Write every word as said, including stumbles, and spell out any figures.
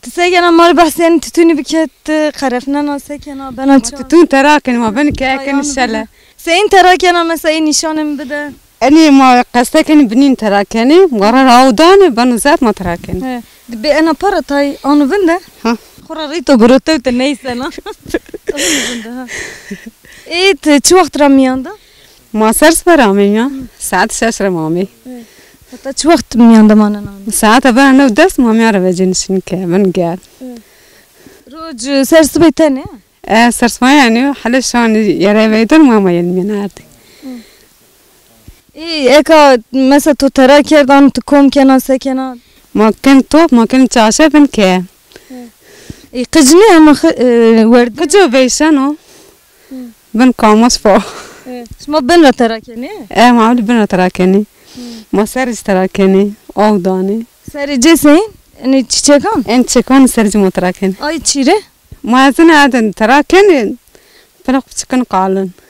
Ti se kena, ma rê behsê enî titûnî bike, ti qerefnena, se kena, bena çi? Titûn tera kenî, ma benî keye kenî şele. Seyîn tera kena, mesela ê nîşanê mi bide. Enî ma qeste kenî binîn tera kenî, ma ra raw danê, beno zaf ma tera kenî. He. Di bê ena para tay ano vinde? Ha. Xo ra rîto girotewte neyse na. Ano vinde ha. Ê ti çi wext ra mîyan de? Ma ser sibe ra ameyî ya. Saet şeş ra ma ameyî. Heta çi wext mîyan de manena? Saete bena new des ma mîyan ra vecî nişîn ke, bin gel. Roc ser sibê tenê? E, ser sibê yanî hele şanî yere veydin ma ma yenî mîyan erdî. Ê, eka mesela to tera kerd, an ti kom kena, se kena? Ma ken top, ma ken çaşe bin ke. Ê, qic nê hema xi-, e, werdî? Qico veyşeno. Bin kamas fo. Ê, şima bin ra tera kenê? E, ma ewlî bin ra tera kenê. Ma serê ci tera kenê, aw danê. Serê cê seyîn? Enê çîçekan? En çîçekan serê ci ma tera kenê. Ay çî rê? Ma ez ina edin tera kenê. Pina kuçikin qalin.